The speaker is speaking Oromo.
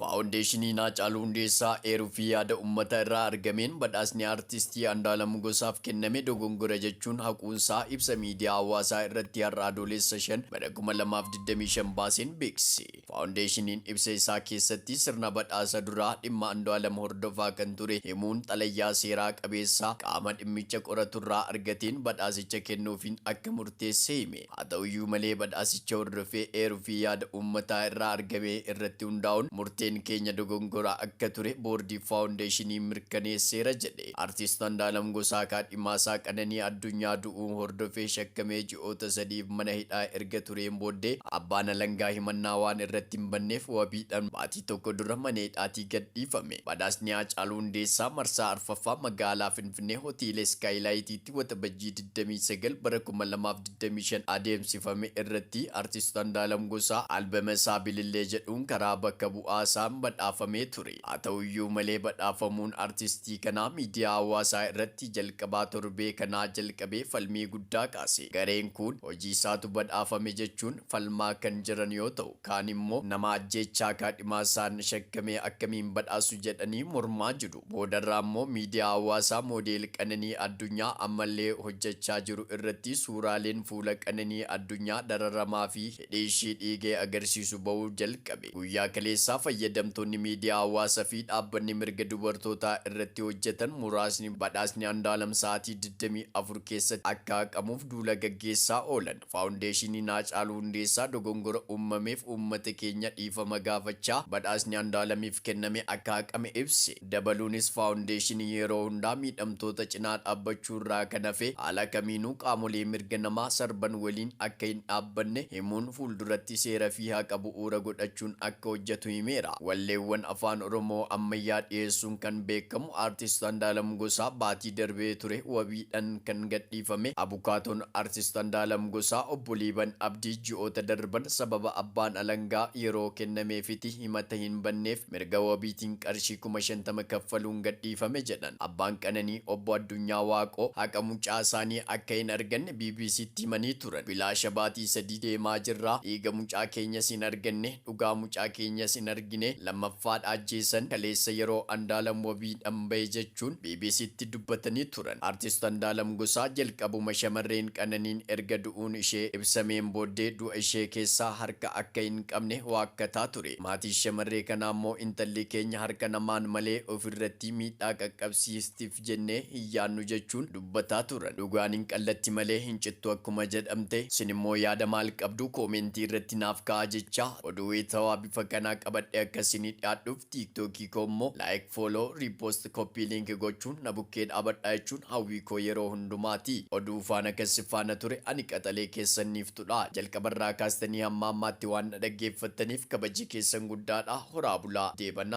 Faawundeeshiniin Haacaaluu Hundeessaa eeruu fi yaada uummata irraa argameen badhaasni aartistii Andu'aalam Gosaaf kenname dogongora jechuun haquunsaa ibsa miidiyaa hawaasaa irratti har'a Adoolessa 5 bara 2025 baaseen beeksise. Faawundeeshiniin ibsa isaa keessatti sirna badhaasa duraa dhimma Andu'aalam hordofaa kan ture himuun xalayaa seeraa qabeessa qaama dhimmicha qoraturraa argateen badhaasicha kennuufiin akka murteesse hime. Haa ta'uyyuu malee badhaasicha hordofee eeruu fi yaada uummataa irraa argame irratti hundaa'uun murteen keenya dogongora akka ture boordii faawundeeshinii mirkaneesseera jedhe. Artist Andu'aalam Gosaa kaadhimaasaa Qananii Addunyaa du'uu hordofee shakkamee ji'oota sadiif mana hidhaa erga tureen booddee abbaan alangaa himannaa waan irratti hin banneef wabiidhaan baatii tokko dura mana hidhaatii gadhiifame. Badhaasni Haacaaluu Hundeessaa marsaa arfaffaa magaalaa Finfinnee Hoteela Iskaayilaayitiitti Waxabajjii 29 bara 2025 adeemsifame irratti Artist Andu'aalam Gosaa albama isaa Bilillee jedhuun karaa bakka bu'aa isaan badhaafamee ture. Haa ta'uyyuu malee badhaafamuun artistii kanaa miidiyaa hawaasaa irratti jalqabaa torbee kanaa jalqabee falmii guddaa kaase. Gareen kuun hojii isaatu badhaafame jechuun falmaa kan jiran yoo ta'u, kaan immoo nama ajjeechaa kaadhimaasaan shakkamee akkamiin badhaasu jedhanii mormaa jiru. Boodarra ammoo miidiyaa hawaasaa Moodeel Qananii Addunyaa ammallee hojjechaa jiru irratti suuraaleen fuula Qananii Addunyaa dararamaa fi hidhii ishii dhiigee agarsiisu bahuu jalqabe. Guyyaa kaleessaa fayyadamtoonni miidiyaa hawaasa fi dhaabbanni mirga dubartootaa irratti hojjetan muraasni badhaasni Andu'aalam sa'aatii 24 keessatti akka haqamuuf duula gaggeessaa oolan. Faawundeeshiniin Haacaaluu Hundeessaa dogongora uummameef uummata keenya dhiifama gaafachaa badhaasni Andu'aalamiif kenname akka haqame ibse. Dabaluunis faawundeeshiniin yeroo hundaa miidhamtoota cinaa dhaabbachuurraa kan hafe haala kamiinuu qaamolee mirga namaa sarban waliin akka hin dhaabbanne himuun fuulduratti seera fi haqa bu'uura godhachuun akka hojjetu himeera. Walleewwan Afaan Oromoo ammayyaa dhiyeessuun kan beekamu Aartist Andu'aalam Gosaa baatii darbee ture wabiidhaan kan gadhiifame. Abukaatoon Artist Andu'aalam Gosaa Obbo Liiban Abdii ji'oota darban sababa abbaan alangaa yeroo kennameefiti himata hin banneef mirga wabiitiin qarshii 50,000 kaffaluun gadhiifame jedhan. Abbaan Qananii Obbo Addunyaa Waaqoo haqa mucaa isaanii akka hin arganne BBCtti himanii turan. Bilaasha baatii sadii deemaa jirra, dhiiga mucaa keenyas hin arganne, dhugaa mucaa keenyas hin argine, lammaffaadha ajjeesan, kaleessa yeroo Andu'aalam wabiidhan bahe jechuun BBCtti dubbatanii turan. Artist Andu'aalam Gosaa jalqabuma shamarreen Qananiin erga du'uun ishee ibsameen booddee du'a ishee keessaa harka akka hin qabne waakkataa ture. Maatiin shamarree kanaa immoo intalli keenya harka namaan malee ofirratti miidhaa qaqqabsiistif jennee hin yaadnu jechuun dubbataa turan. Dhugaan hin qallatti malee hin cittu akkuma jedhamte isin immoo yaada maal qabdu koomeentii irratti naaf kaa'aa jechaa oduu wayitawaa bifa kanaa qabadhee akka isinii dhiyaadhuuf TikTok koo immoo like, follow, repost, copy link gochuun na bukkee dhaabadhaa jechuun hawwii koo yeroo hundumaati. Oduu faana kan si faana ture ani qaxalee keessan Niiftudha. Jalqabarraa kaastanii hamma ammaatti waan na dhaggeeffattaniif kabaji keessan guddaadha. Horaa bulaa deebanaa.